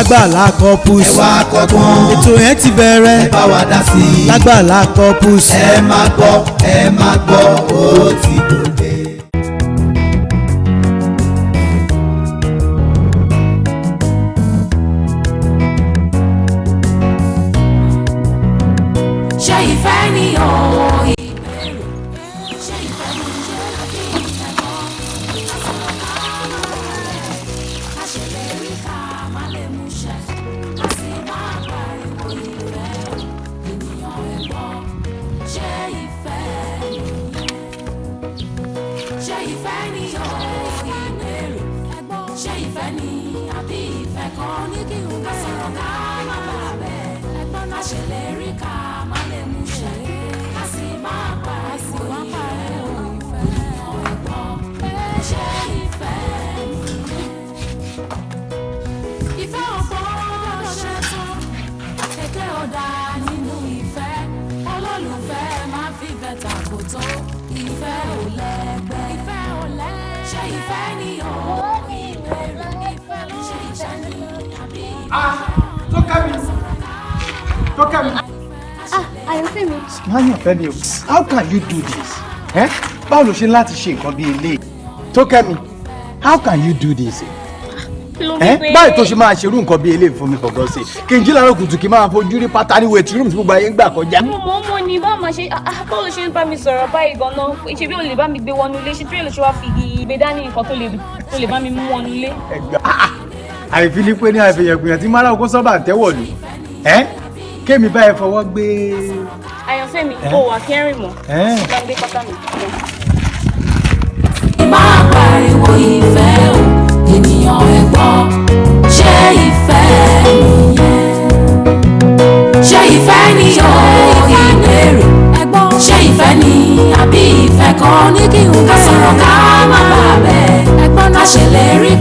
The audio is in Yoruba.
Lágbàlá Corpus. Ẹ wá kọ́gbọ́n. Ètò yẹn ti bẹ̀rẹ̀. Ẹ bá wa dá sí i. Lágbàlá Corpus. Ẹ máa gbọ́, ẹ máa gbọ́, ó ti dòde. Ṣé ìfẹ́ ni o ìbéèrè? Ṣé ìfẹ́ ni, ṣé àbí ìfẹ́ kọ́? Ká sọ̀rọ̀ ká má rẹ̀, ká ṣèlérí ká má lè múṣẹ, ká sì máa pariwo ìfẹ́ o. Ènìyàn ẹ gbọ́, ṣé ìfẹ́ nìyẹn? Ṣé ìfẹ́ ni o ìbéèrè? Ṣé ìfẹ́ ni àbí ìfẹ́ kọ́? Ní kí n ká sọ̀rọ̀ ká má bà bẹ́ẹ̀, ká ṣèlérí ká má lè múṣẹ, ká sì máa pariwo ìfẹ́ o. Ènìyàn ẹ gbọ́, ṣé ìfẹ́ nìyẹn? Ìfẹ́ ọ̀pọ̀ ṣe tán, èké ọ̀dà nínú ìfẹ́. Olólùfẹ́ máa fi ìfẹ́ tàkótó. Ìfẹ́ ò lẹ́gbẹ́, ìfẹ́ ò lẹ́gbẹ́. Ṣé ìfẹ́ ni o ìbéèrè? Ìfẹ́ ló ṣe ìṣẹ́ ni àbí ìfẹ́? Tó kẹ́mi, tó kẹ́mi. Ah, àyànfẹ́ mi. Máyànfẹ́ mi o, how can you do this? Eh? Báwo ló ṣe ń láti ṣe nǹkan bí eléyìí? Tó kẹ́mi, how can you do this? Kí ló Eh? ń pè? Báyìí tó ṣe máa ṣerú nǹkan bí eléyìí fún mi, for God's sake. Kí n jí láàárọ̀ kùtù, kí n máa fojú rí pátá ní waiting room tí gbogbo ayé ń gbà kọjá. Mo mọ̀ mọ̀ ni, báwo máa ṣe báwo ló ṣe ń bá mi sọ̀rọ̀ báyìí gan-an? Ṣe bí o lè bá mi gbé wọnú ilé? Ṣé tí èlò ṣe wá fi igi gbé dání nǹkan tó lè bá mi mú wọnú ilé? Ẹgbà àìfi ní pé ní àìfẹ̀yẹ̀gbìyàn tí mara oko sábà tẹ́wọ̀ lù. Ẹ́ kémi báyìí fọwọ́ gbé. Àyànfẹ́ mi, Eh? o wà kẹrin mọ́. Eh? Bá mi gbé pátá mi. Máa pariwo ìfẹ́ o, ènìyàn ẹ gbọ́, ṣé ìfẹ́ nìyẹn? Ṣé ìfẹ́ ni o ìbéèrè? Ṣé ìfẹ́ ni àbí ìfẹ́ kọ́? Ní kí n ká sọ̀rọ̀ ká má bà bẹ́ẹ̀, ká ṣèlérí ká.